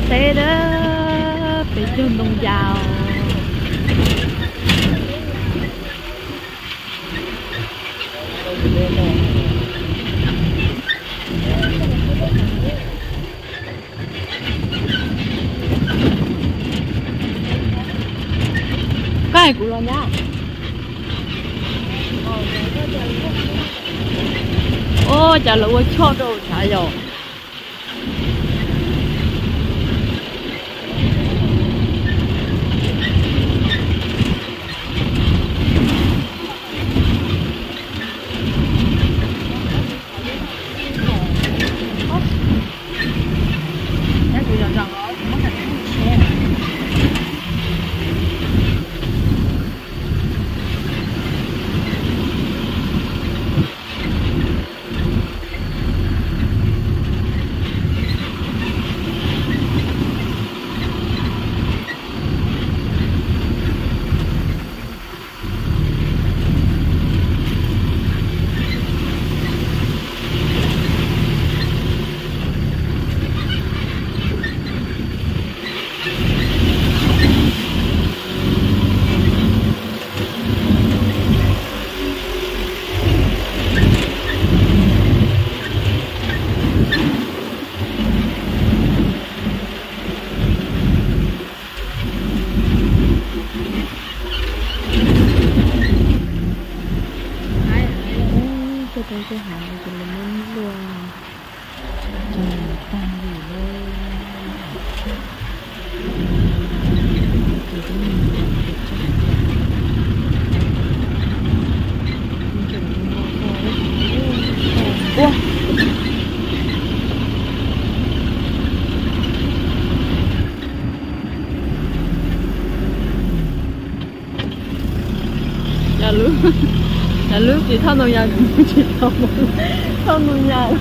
Teb na, peb cog ntoo yas. Koj hais kuv los nyab. Ua cas lawv ua choj rau sav yom. Tuaj rau tej hav ces lawv muab luaj tag li lauj. Ua Yog lub, yog lub tsis thauj ntoo yas, kuv tsis tau, thauj ntoo yas.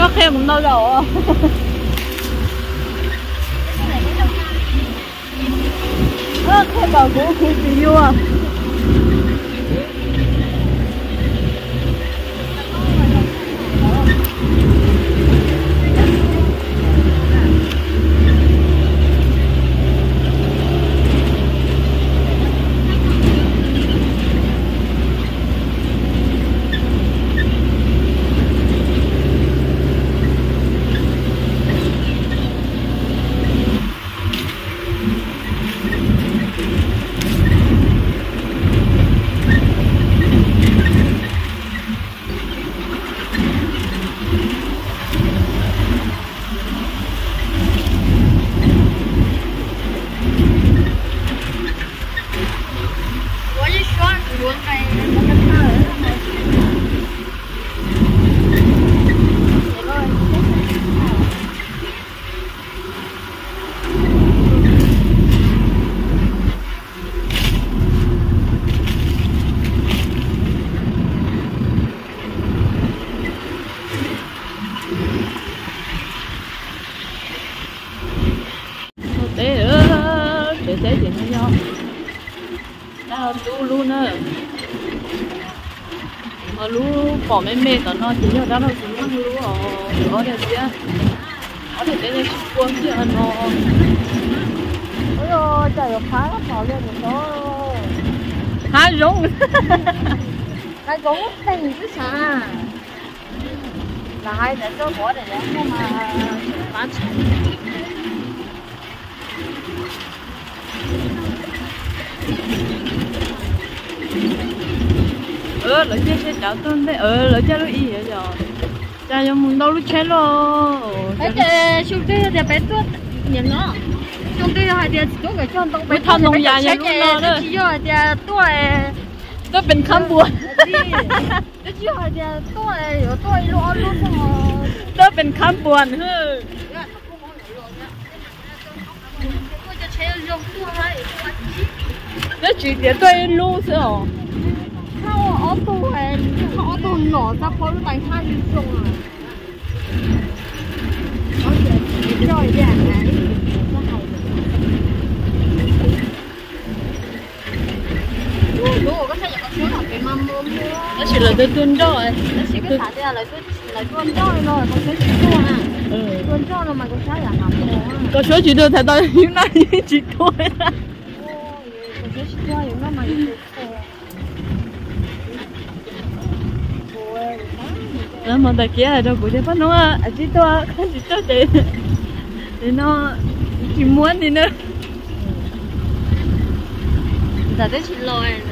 Koj qhia kuv ntau zaus. Qhia kom kuv khwv tsis yuag. Dab laug Tub lub na. Ho lub pom me me tom no ces yog dab laug Txwv Meej lub os, ob daim thiab. Ob daim thiab yog tsis pua kiag no. Ua cas yuav qab pom li no? Hav zoov, hav zoov teeg xwb sav. Lam hais ntawd tuaj pov daim no mas pab tshais. Lawv caij sab cav tuaj ntej, lawv caij lub ib yog, cas yuav mus ntau lub tsheb lauj. Xyoo twg tias peb tuaj, xyoo twg yog hais tias txiv tub nkawd cog ntoo peb tuaj, peb cog tsheb ces twb tsis yog hais tias tuaj, tuaj pes khab npua, twb tsis yog hais tias tuaj yuav tuaj ib lub ob lub xwb. Tuaj pes khab npua. Twb tsis tias tuaj ib lub xwb os. Ob tug, ob tug nom txaj phob lub tais nthab li zoo. Tab sis lawv tuaj nroj, tab sis kuv xav tias lawv tuaj nroj no, koj suab tsis tuaj na. Koj suab tsis tuaj, thaum tau yus noj yeej tsis tuaj. Lawv mus ntawm kiab hais rau kuv tias poj hnub tsis tuaj, tsis tuaj ces no tsis muab li na. Ntawm twb tsis los.